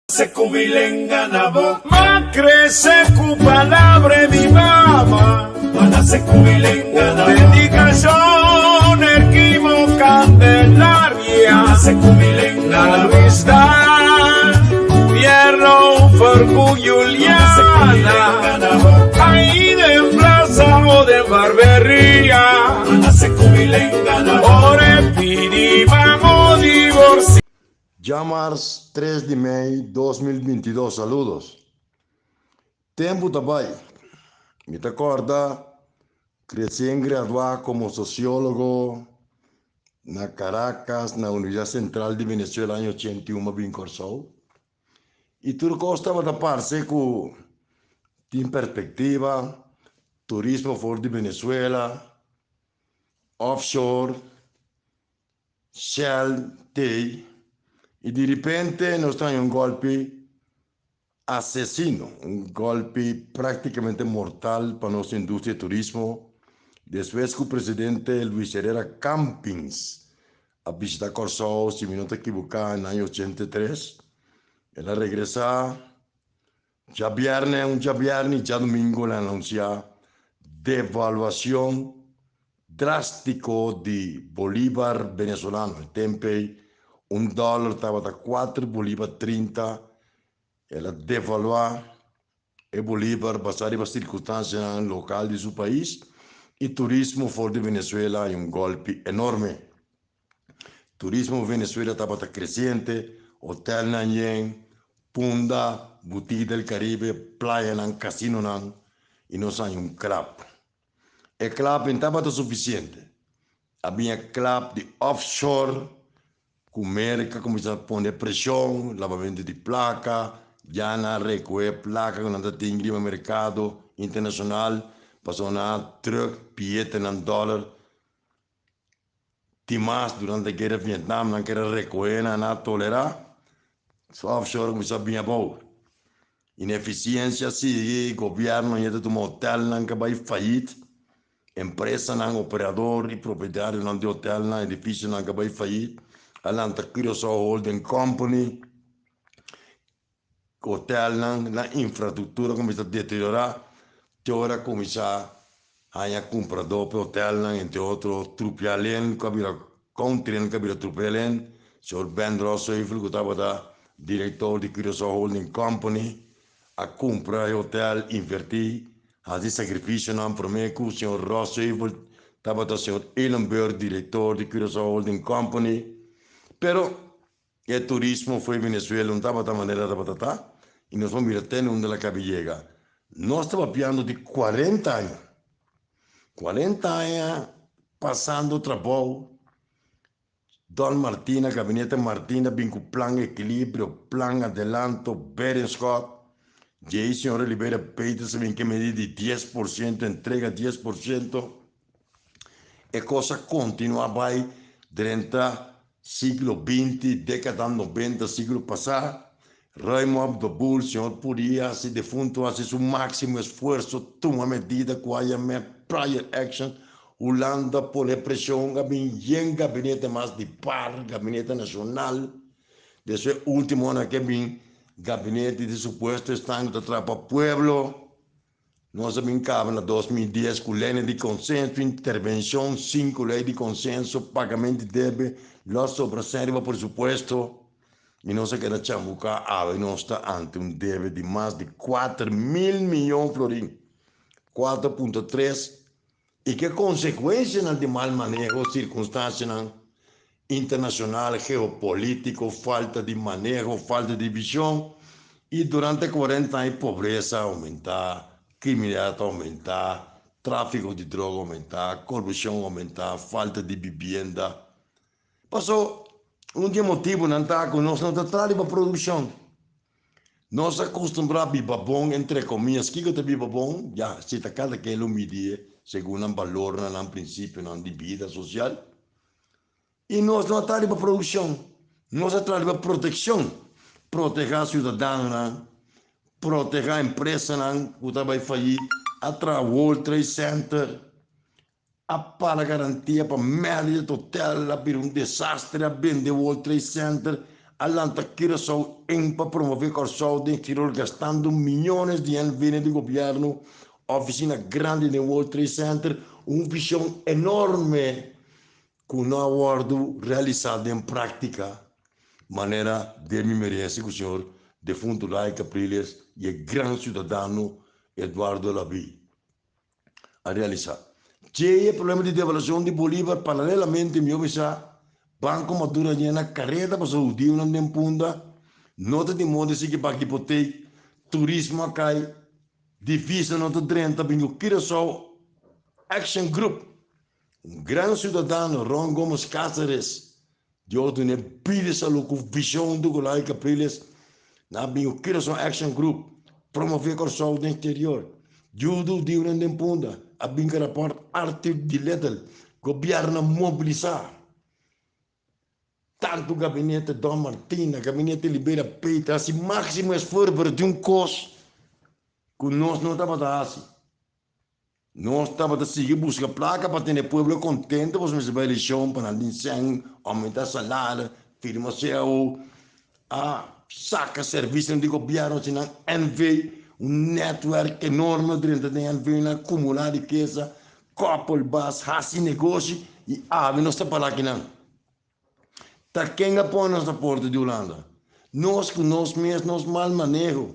Se ku mi lenga na bo. M'a krese ku palabra e mi mama. M'a nase ku mi lenga na bo. Dedikashon Erquimo Candelaria. M'a nase ku mi lenga na bo. Luis Dan Fierro Fergu Juliana. Ahí den plaza o den barberia. M'a nase ku mi lenga na bo. Ora e pidi mamo divorcia. Djamars tres di mei 2022 Saludos. Tempu ta bai. Mi ta kòrda resien graduá komo sosiólogo na Caracas na Universidat Sentral di Venezuela aña 81 a bin Kòrsou. I tur kos tabata parse ku tin perspektiva, turismo for di Venezuela, offshore. Shell tei y di ripente nos ta haña un golpi asesino, un golpi practicamente mortal pa nos industria di turismo despues cu presidente Luis Herrera Campins a bishita Corsou, si mi no ta ekiboca, na aña 83. El a regresa djabierne, un djabierne y djadomingo el a anuncia devaluacion Drástiko di bolívar venezolano. E tempu ei un dòler tabata kuater bolívar 30. El a devaluá e bolívar basá riba sirkunstansianan lokal di su pais i turismo for di Venezuela haña un gòlpi enorme. Turismo Venezuela tabata kresiente, hotelnan yen, Punda, Boutique del Caribe, playanan, kasinonan i nos haña un klap. E klap no tabata sufisiente. A bin e klap di offshore ku Merka kuminsá pone preshon, labamentu di plaka, ya nan a rekohé plaka ku nan ta tin riba merkado internashonal pasobra nan a trùk biyetenan dòler Dimas durante guera Vietnam nan kere rekohe nan a tolerá su offshore kuminsá bin abou. Inefisiensia sigui, gobièrnu yeta tuma hotelnan ke bai fayit, empresanan, operador i propietarionan di hotelnan, edifisionan ke bai fayit, a lanta Curaçao Holding Company, Hotelnan, nan infrastruktura kuminsá deteriorá, te ora kuminsá haña kumpradó pa e hotelnan, entre otro Trupialen ku a bira Countryland ku a bira Trupialen, señor Ben Rosheuvel ku tabata direktor di Curaçao Holding Company a kumpra e hotel, invertí, hasi sakrifisionan promé ku señor Rosheuvel tabata señor Ehlenberg direktor di Curaçao Holding Company, pero E turismo fo'i Venezuela no tabata manera tabata ta y nos por mira te unda la cabe yega. Nos ta papiando di 40 aña. 40 aña pasando trabou. Don Martina, gabinete Martina bin cu plan equilibrio, plan adelanto, Berenschot. Djei señor Oliveira Peters a bin cu e medida di 10%, entrega 10%. E cos a continua bay drenta Siglo 20, dékada 90 siglo pasá, Ruim op de boel, señor Puri hasi defunto hasi su máksimo esfuerso tuma medida ku a yam'é prior action. Hulanda pone preshon a bin yen gabinete mas di par, gabinete nashonal. Despues último nan ke bin gabinete di supuesto esnan ku ta traha pa pueblo. Nos a bin kaba na 2010 ku leynan di konsenso, intervenshon, sinku ley di konsenso, pagament di debe, lòs sobra sèn riba presupuesto i nos a keda chambuká. Awe nos ta ante un debe di mas di 4000 miyon florin, 4.3, i ku e konsekuensianan di mal maneho, sirkunstansianan internashonal, geopolítiko, falta di maneho, falta di vishon i durante 40 aña pobresa a oumentá, kriminalidat a oumentá, tráfiko di droga a oumentá, korupshon a oumentá, falta di bibienda. Paso un di e motibunan ta ku nos no ta traha riba produkshon. Nos a kustumbrá biba bon, entre komias. Kiko ta biba bon? Ya, si ta kada ken lo midi e segun nan balornan, nan prinsipionan di bida sosial. I nos no a traha riba produkshon, nos a traha riba protekshon. Protehá siudadanonan, protehá empresanan ku ta bai fayí, a traha World Trade Center, a para garantia pa Marriott Hotel a bira un desastre, a bende World Trade Center, A lanta Curaçao en pa promové Kòrsou den exterior gastando miyones di NVN di gobièrnu, ofisina grandi den World Trade Center, un vishon enorme ku no a wòrdu realisá den práktika manera den mi merese ku señor defuntu Ray Capriles i e gran siudadano Eduardo Labí a realisá. Dje e problema di devaluashon di bolívar paralelamente mi obisá Banko Maduro a yena kareda pasobra hudiunan den Punda no ta tin moda di sigui paga hipotek, turismo a kai, divisa no ta drenta bin ku Curaçao Action Group. Un gran siudadano, Ron Gomes Cáceres, Dios dun'é bida i salú ku vishon huntu ku Larry Capriles, nan a bin ku Curaçao Action Group, promové Kòrsou den eksterior, yuda hudiunan den Punda, a bin ku rapòrt Arthur D. Little, gobièrnu a mobilisá. Tantu gabinete Don Martina, gabinete Liberia Peter a hasi máksimo esfuerso pero tin un kos ku nos no tabata hasi. Nos tabata sigui buska plaka pa tene pueblo kontento pasobra mester bai elekshon pa nan tin sèn, oumentá salario, firma cao, a saka servisionan di gobièrnu haci nan NV, un nètwèrk enorme a drenta den NV, nan akumulá rikesa, kòpel bas, hasi negoshi i awe nos ta pará akinan. Ta ken a pone nos na porta di Hulanda? Nos ku nos mes, nos mal maneho,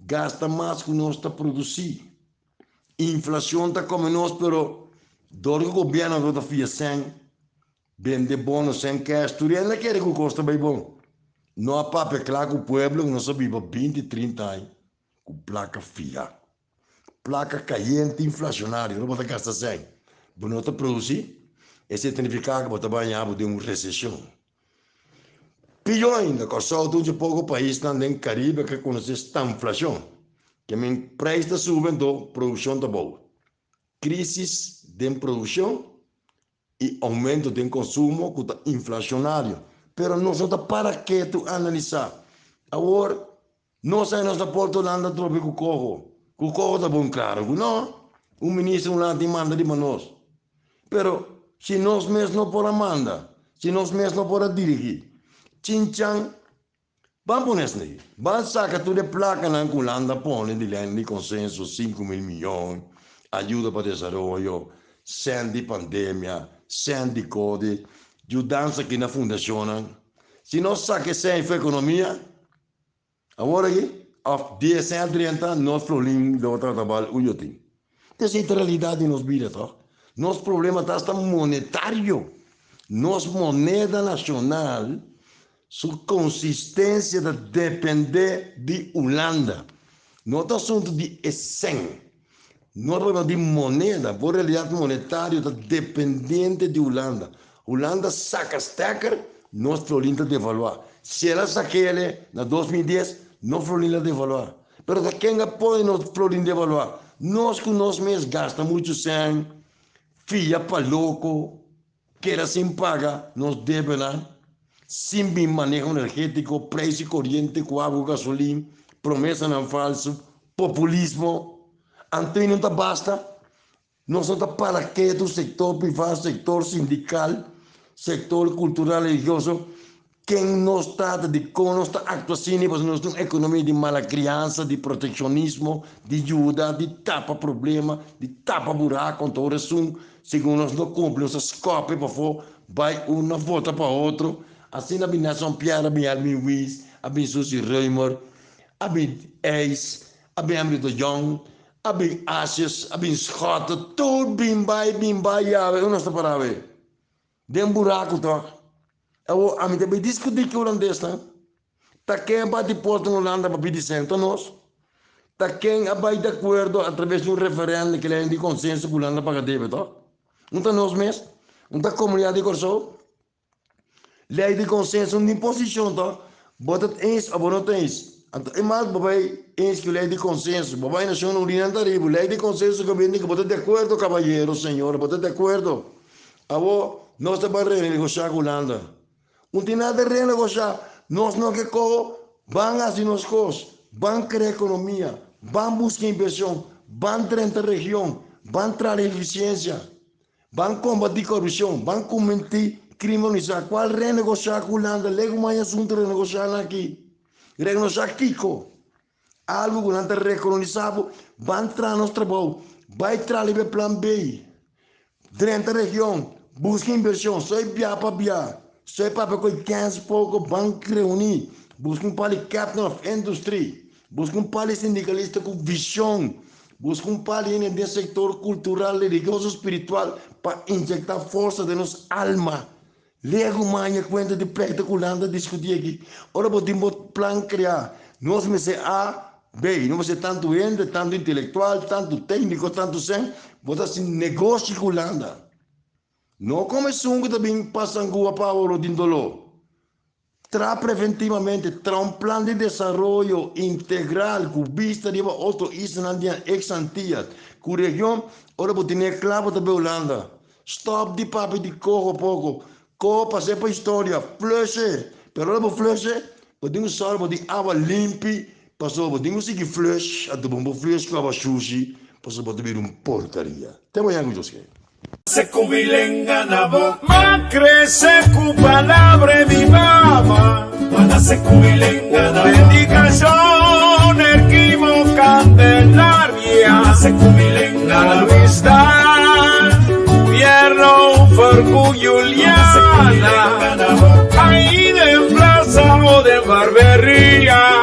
gasta mas ku nos ta produsí. Inflacion ta come nos pero dor cu gobierno no ta fia cen, bende bono cen cash, tur hende a kere cu cos ta bay bon. No a papia cla cu pueblo cu nos a biba binti, trinta aña cu placa fia. Placa cayente inflacionario, ora bo ta gasta cen, bo no ta produci, esey ta nifica cu bo ta baña bo den un recesion. Pió ainda, Kòrsou ta un dje poko paisnan den Karibe ku a konosé stanflashon, ke men preis ta subi anto produkshon ta bou. Krísis den produkshon i oumento den konsumo ku ta inflashonario. Pero nos no ta para ketu analisá. Awor, nos a nos na Porto Holanda atrobe ku koho. Ku koho ta bon klaro ku no. Un minister Holanda tin manda riba nos. Pero si nos mes no por a manda, si nos mes no por a dirigi, chinchan, ban pone esei. Ban saka tur e plakanan ku Hulanda pone di lei di konsenso, 5000 miyon, ayuda pa desaroyo, sèn di pandemia, sèn di kodi, yudansa aki na fundashonnan. Si nos saka esei for ekonomia, Awor aki, of dies aña drenta, nos flolin lo trata bal uyo tin. Esei ta realidad di nos bida, toch? Nos problema ta hasta monetario. Nos moneda nacional, su consistencia ta depende di Hulanda. No ta asunto di e cen. No ta problema di moneda. Bo realidad monetario ta dependiente di Hulanda. Hulanda saca stekker, nos florин ta devalua. Si el a sakele na 2010, nos florин la devalua. Pero ta ken a pone nos florин devalua? Nos ku nos mes gasta muchu sèn, fia pa loko, keda sin paga nos debenan, sin bin maneho energetiko, preis di koriente ku awa ku gasolin, promesanan falsu, populismo. Anto i no ta basta? Nos no ta para ketu, sektor privá, sektor sindikal, sektor kultural, religioso, ken nos ta, ta dikon nos ta aktua asina, pasobra nos ta un ekonomia di mala kriansa, di protekshonismo, di yuda, di tapa problema, di tapa buraku, anto ora esun segun nos no kumpli nos ta skòpi pafó, bai un na vota pa otro, asina a bin Nelson Pierre, a bin Elvin Wies, a bin Susie Römer, a bin Eis, a bin Henry de Jong, A bin ashes, a bin schotten, tur bin bai, bin bai yawe, unda nos ta para awe? Den buraku tok. Awor, ami ta bai diskutí ku hulandesnan. Ta ken a bati porta na Hulanda pa pidi sèn? Ta nos. Ta ken a bai di akuerdo atraves di un referèndum ku lei di konsenso ku Hulanda paga debe, tok? Un ta nos mes? Un ta komunidat di Kòrsou? Lei di konsenso un imposishon ta, bo ta eens of bo no ta eens. Anto e mas bo bai eens ku lei di konsenso, bo bai Nashonnan Uní nan ta riba, lei di konsenso ku bini ku bo ta di akuerdo kabayero, señora, bo ta di akuerdo. Awor nos ta bai renegoshá ku Hulanda. Un tin nada di renegoshá, nos no ke koho, ban hasi nos kos, ban krea ekonomia, ban buska invershon, ban drenta region, ban traha efisiensia. Ban kombatí korupshon, ban kumentí Kriminalisá? Kual renegosiá ku Hulanda? Legu mai asuntu renegosiá nan aki. Renegosiá kiko? Algu ku nan ta rekolonisá bo. Ban traha nos trabou. Bai traha riba e plan B. Drenta region, buska invershon. Soy bia pa bia. Soy papia ku e kens poko, ban reuní. Buska un par di captain of industry. Buska un par di sindikalista ku vishon. Buska un par di hende den sektor kultural, religioso, spiritual pa injektá forsa den nos alma. Lego maña kuenta di pleita ku Hulanda diskutí aki. Ora bo tin bo plan kreá, nos mester A, B, no mester tantu hende, tantu intelektual, tantu tékniko, tantu sèn, bo ta hasi negoshi ku Hulanda. No komo esun ku ta bin pasa angua pa oro tin doló. Traha preventivamente, traha un plan di desaroyo integral ku bista riba otro islanan di ex Antillas ku region, ora bo tene kla bo ta bay Hulanda. Stop di papia di koho poko, koho pas'é pa historia, flush'é, pero ora bo flush'é, bo tin ku sòru bo tin awa limpi, pasobra bo tin ku sigui flush, anto bo no por flush ku awa shushi, pasobra bo ta bira un porkaria. Te mañana ku Dios kere. Se ku mi lenga na bo. M'a krese ku palabra e mi mama. M'a nase ku mi lenga na bo. Dedikashon Erquimo Candelaria. M'a nase ku mi lenga na bo. Luis Dan, Pierno Fergu Juliana. Ahí den plaza o den barberia.